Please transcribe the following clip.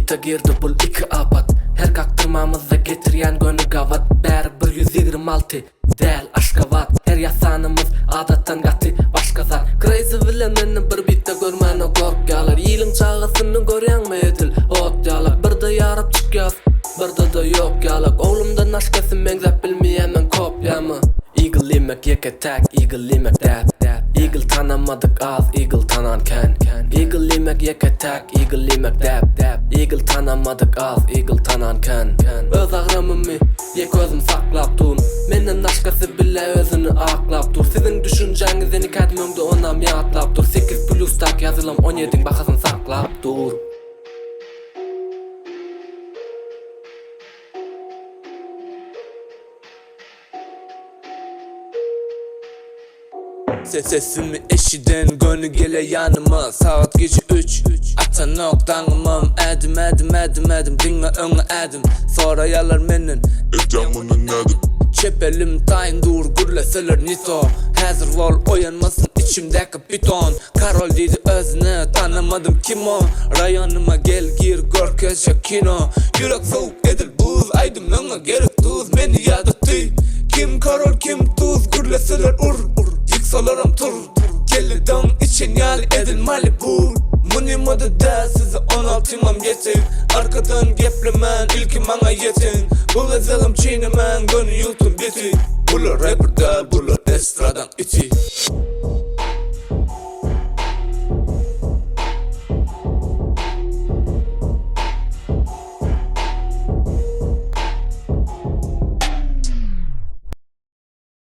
Bita girdi bul iki apat. Her kakdyrmamyzda getirýän göni gabat. Bäri bir 126 däl Aşgabat. Her ýasanymyz adatdan gaty başga zat. Crazy bilen meni bir bitde görmäne gorkýalar. Iliň çagasyny görýäňmi edil ot ýalak. Birde ýaryp çykýas, birde-de ýok ýalak. Oglumdan başgasy meňzäp bilmeýän men kopýamy. Eagle imek ýeke täk Eagle imek däp. Eagle tanamadyk az Eagle tanan kän. Eagle imek ýeke täk Eagle imek däp. Eagle tanamadyk az Eagle tanan kän. Öz agramymy ýeke özüm saklap dur. Menden başgasy bile özüni aklap dur. Siziň düşünjäňizden iki ädim öňde onam ýatlap dur. Sekiz plusdaky ýazylam on ýediň bahasyny saklap dur. Sesimi eşiden göni gele ýanyma Sagat gije üç, atanok daňymam Ädim ädim ädim ädim diňe öňe ädim Soraýarlar menden Etýäň muny nädip? Çep elim taýyn dur gürleseler nito Häzir bol oýanmasyn içimdäki piton Karol diýdi özüne tanamadym kim o Raýonyma gel gir görkezjek kino Ýürek sowuk edil buz aýdym öňe gerek duz Meni ýadatdy kim karol kim tuz Gürleseler ur ýyksalaram tur Kelle daň içen ýaly edil Malibu Munyma-da däl size on altymam ýetik Arkadan geplemän ilki maňa ýetiň Bu gezegem çeýnemän göni ýuwtun biti Bular reper däl bular estradaň iti.